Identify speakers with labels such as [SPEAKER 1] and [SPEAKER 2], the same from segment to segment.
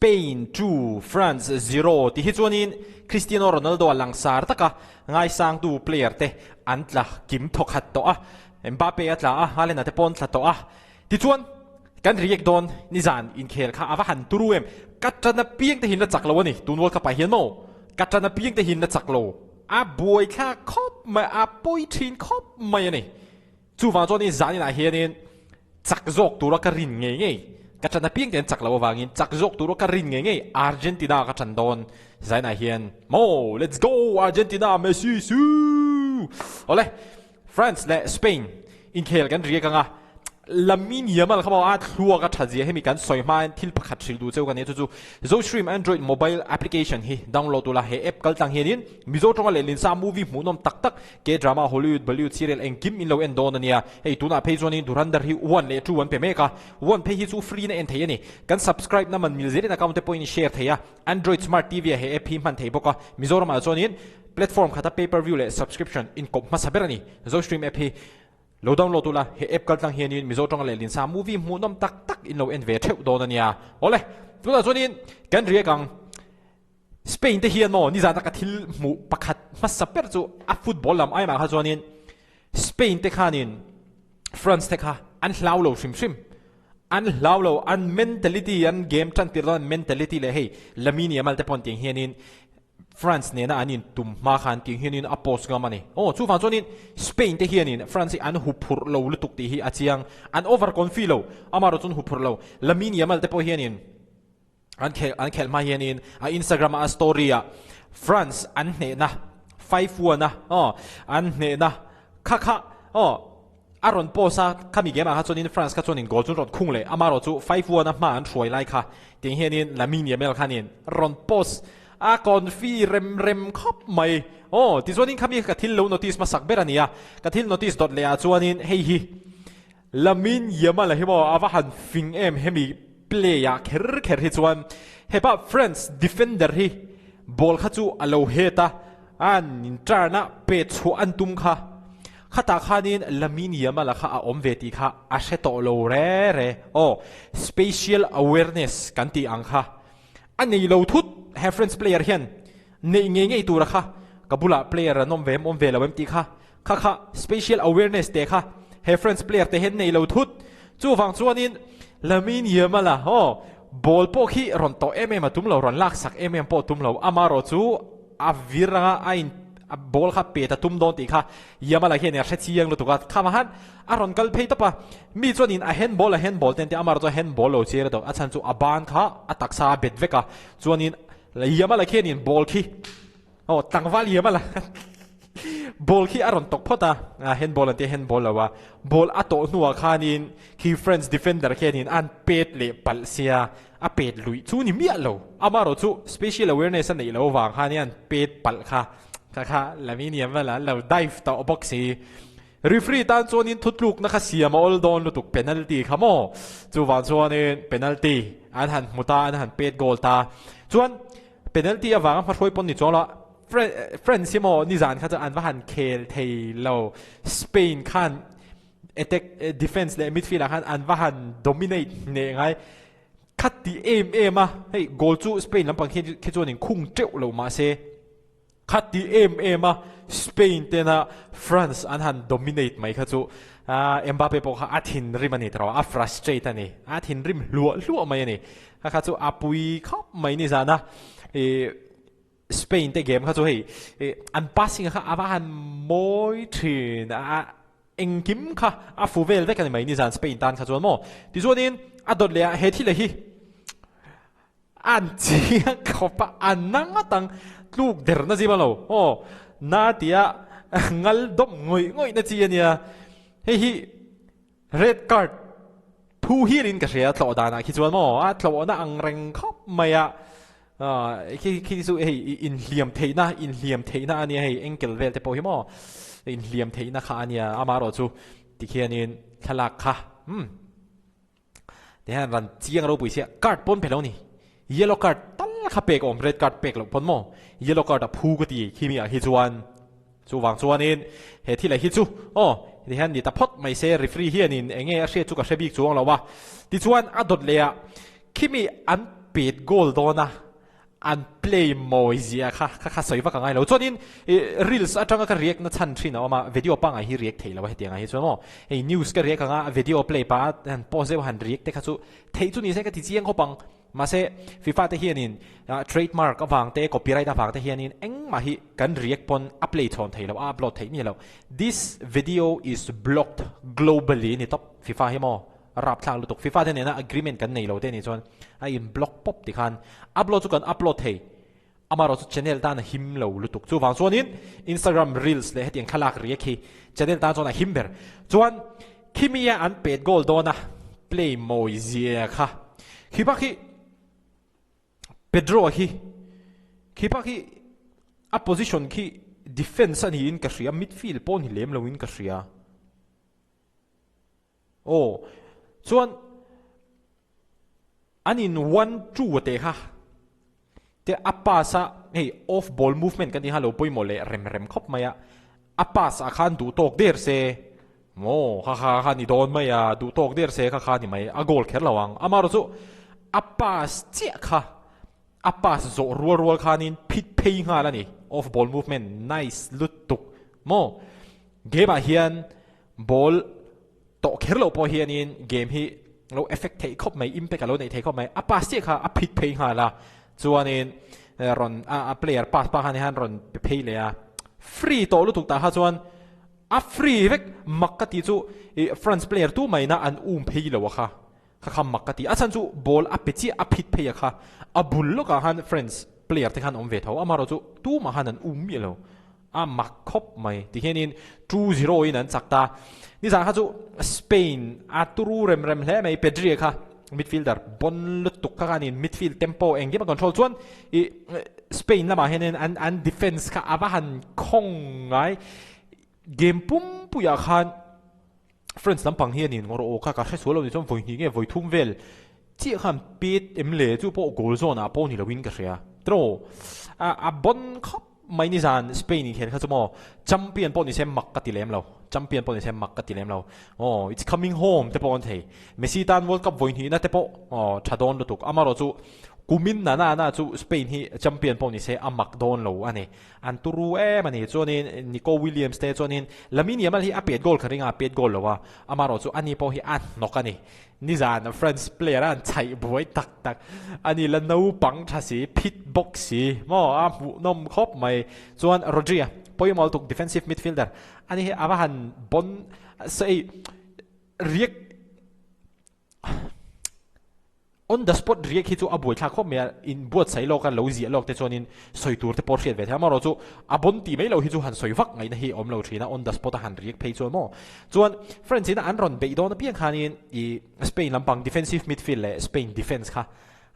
[SPEAKER 1] Spain 2, France 0 ti hi chuanin Cristiano Ronaldo a langsar taka ngaisangtu player te an tla kim thawkhat tawh a, Mbappe a tla a, Haaland a te pawh an tla tawh a. Tichuan, kan react dawn nizan inkhel kha a va han turu em? Ka tan apiang te hian la chak lo a ni, tun World Cup ah hian maw? Ka tan apiang te hian la chak lo. A buaithlak khawp mai, a pawi thin khawp mai a ni. Chuvang chuan zan inah hianin chak zawk tura ka rin ngei ngei, ka tan apiang te an chak loh avangin chak zawk tura ka rin ngei ngei Argentina ka tan dawn zainah hian maw let's go Argentina Messi siu! Awle France leh Spain inkhel kan riak anga Lamine Yamal kha maw a thluak a that zia hemi kan sawi hmain thil pakhat hrilh duh cheu ka nia chu chu Zostream Android mobile application hi download ula he app kal tlang hianin Mizo tawnga leh Linsa movie hmuhnawm tak tak K-drama, Hollywood, Bollywood serial engkim in lo en dawn a nia. Hei tunah phei chuanin Dhurandhar hi one leh two an pe mek a, one phei hi chu free na en thei a ni. Kan subscribe na man mil zelin account te pawhin share thei a, Android smart TV ah he app hi hman thei bawk a. Mizoramah chuanin platform khata pay per view leh subscription inkawp hmasa ber a ni. Zostream app hi lo download ula, he app kaltlang hianin Mizo tawnga leh Linsa movie hmuhnawm tak tak in lo en ve theuh dawn a nia. Awle, tunah chuanin kan riak ang. Spain te hian maw nizan taka thil hmuh pakhat hmasa ber chu a football lam aimah kha chuanin Spain te khanin France te kha an hlau lo hrim hrim. An hlau lo, an mentality, an game tan tir dawn an mentality leh hei Lamine Yamal te pawh an tiang hianin France nena an intum hma khan tiang hianin a post ngam a ni. Aw chuvang chuanin Spain te hianin France hi an huphurh lo lutuk tih hi a chiang. An over confi lo, amaherawhchu chu an huphurh lo. Lamine Yamal te pawh hianin An khelh an khelh hma hianin a Instagram a story ah France an hnehna 5-1 a aw an hnehna kha kha aw a rawn post a khami game ah kha chuanin France kha chuanin goal chu rawn khung leh amaherawh chu 5-1 a hma an hruai lai kha tiang hianin Lamine Yamal khanin rawn post a confi rem rem khawp mai aw tichuanin khami ka thil lo notice hmasak ber a ni a ka thil notice dawt leh ah chuanin hei hi Lamine Yamal a hi maw a va han fing em hemi play ah kher kher hi chuan hepa France defender hi ball kha chu a lo head a, an in turn a pet chhuah an tum kha khatah khanin Lamine Yamal a kha a awm ve tih kha a hre tawh lo re re aw spatial awareness kan tih ang kha a nei lo thut he France player hian neih ngei ngei tura kha ka bulah player an awm ve em awm ve lo em tih kha Kha kha spatial awareness te kha he French player te hian nei lo thut. Chuvang chuanin Lamine Yamal a aw ball pawh khi rawn tawh em em a tum lo, rawn lak sak em em pawh a tum lo. Amaherawh chu a vir anga a in a ball kha pet a tum dawn tih kha Yamal a hian a hre chiang lutuk a. Khama han a rawn kal phei tawp a, mi chuanin a handball a handball te an ti a, amaherawh chu a handball lo chiang lutuk. A chhan chu a ban kha a taksa a bet vek a, chuanin Yamal a khianin ball khi Aw, tlangval hiam a la Ball khi a rawn tawk phawt a, a handball an tia handball lo a, ball a tawh hnuah khanin khi French defender khianin an pet leh palh sia, a pet luih chu ni miah lo. Amaherawh chu spatial awareness a neih loh avang khanin an pet palh kha, kha kha Lamine Yamal a lo dive tawh bawk si. Referee tan chuanin thutlukna kha siam a awl dawn lutuk penalty kha maw? Chuvang chuanin penalty an han hmu ta, an han pet goal ta. Chuan Penalty avanga hmahruai pawn ni chuang lo a, France hi maw nizan kha chu an va han khel thei lo, Spain khan attack defence leh midfield ah khan an va han dominate hneh ngai kha ti em em a, hei goal chu Spain lampang khi khi chuan in khung teuh lo mahse kha ti em em a Spain tena France an han dominate mai kha chu Mbappe pawh kha a thinrim a ni tawh a frustrate a ni, a thinrim hluah hluah mai a ni. Kha kha chu a pui khawp mai ni zan a, ih Spain te game kha chu hei ih an passing kha a va han mawi thin a, engkim kha a fu vel vek a ni mai ni zan Spain tan kha chuan maw. Tichuanin a dawt leh ah he thil hi an chiang khawp a, a na ngawt ang tluk der na zim a lo aw na tia ngal dawp ngawih ngawih na chi a nia hei hi Red card thu hialin ka hria tlawh danah khi chuan maw a tlawhna ang reng khawp mai a khi khi chu hei inhliam theihna inhliam theihna a nia hei ankle vel te pawh hi maw inhliam theihna kha a nia amaherawh chu tikhianin thlalak kha umm tihian ran chiang ropui sia card pawn pe lo ni yellow card tal kha pek a awm red card pek loh pawn maw yellow card a phu ka ti khi mi ah hi chuan. Chuvang chuanin he thil ah hi chu aw ti hian ni ta phawt mai se referee hianin eng nge a hriat chu ka hre bik chuang lo a. Tichuan a dawt leh ah khimi an pet goal dawn a, an play mawi zia kha kha kha sawi vak a ngai lo. Chuanin ih reels atanga ka react na chhan thin a awm a, video pangngai hi react thei lo a hetiang ah hi chuan maw. Hei news ka react anga video play pah a han pause deuh han react te kha chu theih chu ni se ka ti chiang khawp ang. Mahse FIFA te hianin trademark avang te copyright avang te hianin engmah hi kan react pawn a play chhawn thei lo a upload theih mi lo. This video is blocked globally a ni tawp FIFA hi maw. Rapthlak lutuk. FIFA te nena agreement kan nei lo te nih chuan a in block pawp tikhan upload chu kan upload thei. Amaherawh chu channel tan a him lo lutuk. Chuvang chuanin Instagram reels leh hetiang thlalak riak hi channel tan chuan a him ber. Chuan khimia an pet goal dawn a play mawi zia kha khi bak hi Pedro hi khi bak hi a position khi defence a niin ka hria midfield pawh ni lem loin ka hria. Aw, chuan an in one two a teh kha te a pass a hei off ball movement kan tih kha lo pawimawh leh rem rem khawp mai a, a pass ah khan duh tawk der se maw kha kha kha ni dawn mai a duh tawk der se kha kha ni mai a goal kher lo ang amaherawh chu a pass chiah kha a pass zawh rual rual khanin phit phei nghal a ni off ball movement nice lutuk maw game ah hian Ball tawh kher loh pawh hianin game hi lo effect theih khawp mai, impact a lo neih theih khawp mai. A pass chiah kha a phit phei nghal a, chuanin rawn a player pass pah khan hian rawn pe phei leh a. Free tawh lutuk tah kha chuan a free vek mak ka tih chu ih France player tu maina an um phei lo a kha, kha kha mak ka ti. A chhan chu ball a pe chiah a phit phei a kha, a bul lawkah khan France player te khan awm ve tho, amaherawh chu tumah khan an um miah lo. A mak khawp mai. Tihianin 2-0 in an chak ta. Nizan kha chu Spain a turu rem rem hle mai. Pedri kha midfielder bon lutuk kha khanin midfield tempo engkim a control chuan i Spain lamah hianin an an defence kha a va han khawng ngai. Game pum puiah khan France lampang hianin ngawr aw kha ka hre sual lo ni chuan vawi hnih nge vawi thum vel chiah khan pet em le chu pawh goal zawn ah pawh ni lo in ka hria tiraw a a bon khawp mai ni zan Spain in khian kha chu maw champion pawh ni se mak ka ti lem lo champion pawh ni se mak ka ti lem lo aw it's coming home te pawh an thei Messi tan World Cup vawi hnih na te pawh aw tha dawn lutuk amaherawh chu kumin na na na chu Spain hi champion pawh ni se a mak dawn lo a ni. An turu em a ni. Chuanin Nico Williams te chuanin Lamine Yamal hi a pet goal kha ring a, a pet goal lo a. Amaherawh chu ani pawh hi a hnawk a ni. Nizan France player a an chhaih buai tak tak. Ani la naupang tha si, phit bawk si maw a hmuhnawm khawp mai. Chuan Rodri a pawimawh lutuk defensive midfielder ani hi a va han bon sawi riak On the spot riak hi chu a buaithlak khawp mai a, in buatsaih lawk a lo ziah lawk te chuanin sawi tur te pawh hriat ve thei a, amaherawh chu a bon tih mai lo hi chu han sawi vak ngaihna hi a awm lo thin a, on the spot a han riak phei chuan maw. Chuan France ina an rawn beih dawn apiang khanin ih Spain lampang defensive midfield leh Spain defence kha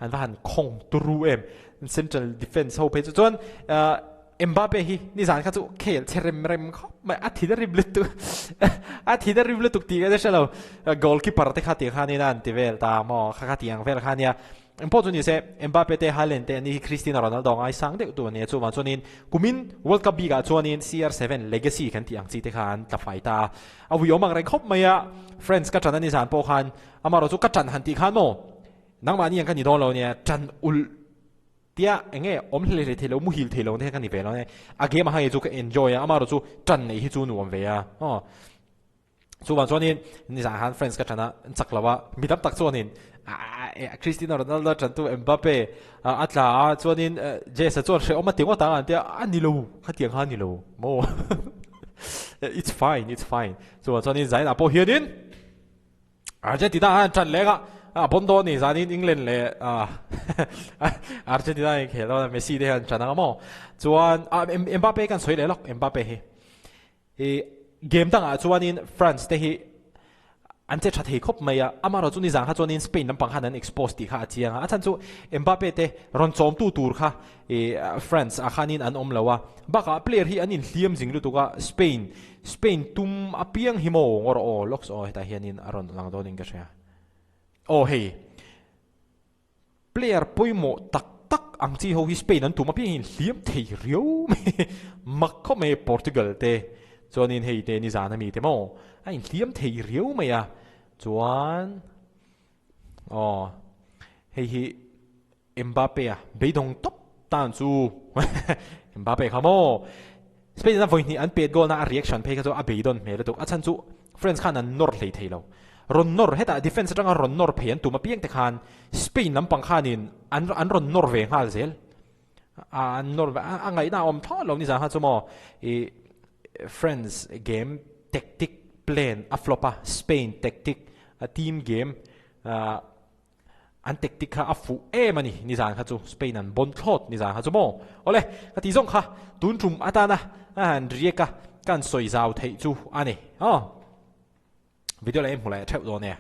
[SPEAKER 1] an va han khawng turu em, central defence ho phei chu chuan ah Mbappe hi nizan kha chu khel che rem rem khawp mai, a thin a rim lutuk a thin a rim lutuk tih ka hre lo, goalkeeper te kha tiang khanin a an ti vel ta maw kha kha tiang vel kha nia, engpawh chu ni se Mbappe te Haaland te ani hi Cristiano Ronaldo ngaisang deuh tu ania chuvang chuanin kumin World Cup bikah chuanin CR7 legacy kan tih ang chi te kha an tla fai ta a, a uiawm ang reng khawp mai a, France ka ṭan a nizan pawh khan amaherawh chu ka ṭan han tih khan maw nangmahni ang ka ni dawn lo nia ṭan ulh Tia eng nge awm hle hle thei lo, muhil thei lo te ka ni ve lo e. A game a hei chu ka enjoy a, amaherawh chu tan neih hi chu nuam ve a. Aw. Chuvang chuanin nizan khan France ka tan a, an chak lo a, mi tam tak chuanin Cristiano Ronaldo tantu Mbappe a tla a, chuanin Jess-a chuan hrehawm a ti ngawt ang an tia, a ni lo, khatiang kha a ni lo maw. It's fine, it's fine. Chuvang chuanin zainah pawh hianin Argentina an ṭan leng a, a bon dawn ni zanin England leh Argentina in khel dawn a, Messi te hian an ṭan ang a maw? Chuan Mbappe kan sawi leh lawk, Mbappe hi i game dangah chuanin France te hi an che ṭha thei khawp mai a, amaherawh chu nizan kha chuanin Spain lampang khan an expose tih kha a chiang a, a chhan chu Mbappe te rawn chawmtu tur kha i France ah khanin an awm lo a, bakah player hi an inhliam zing lutuk a, Spain Spain tum apiang hi maw ngawr aw lawks aw hetah hianin a rawn lang dawnin ka hria. Aw hei player pawimawh tak tak ang chi ho hi Spain an tum apiang hi inhliam thei riau mai mak khawp mai Portugal te chuanin hei te nizan ami te maw a inhliam thei riau mai a chuan aw hei hi. Mbappe a beidawng tawp tan chu Mbappe kha maw Spain a vawi hnih an pet goal na a reaction phei kha chu a beidawn hmel lutuk a chhan chu France khan an nawr hlei thei lo rawn nawr hetah defence atanga rawn nawr phei an tum apiang te khan Spain lampang khanin an an rawn nawr ve nghal zel a an nawr ve a ngaihna a awm thlawt lo ni zan kha chu maw i France game tactic plan a flop a Spain tactic a team game ah An tactic kha a fuh em a ni, nizan kha chu Spain an bawn thlawt nizan kha chu maw? Awle, ka tih zawng kha tun tum atana a han riak a, ka han sawi zau theih chu a ni. Aw, video leh hmu leh theuh dawn e.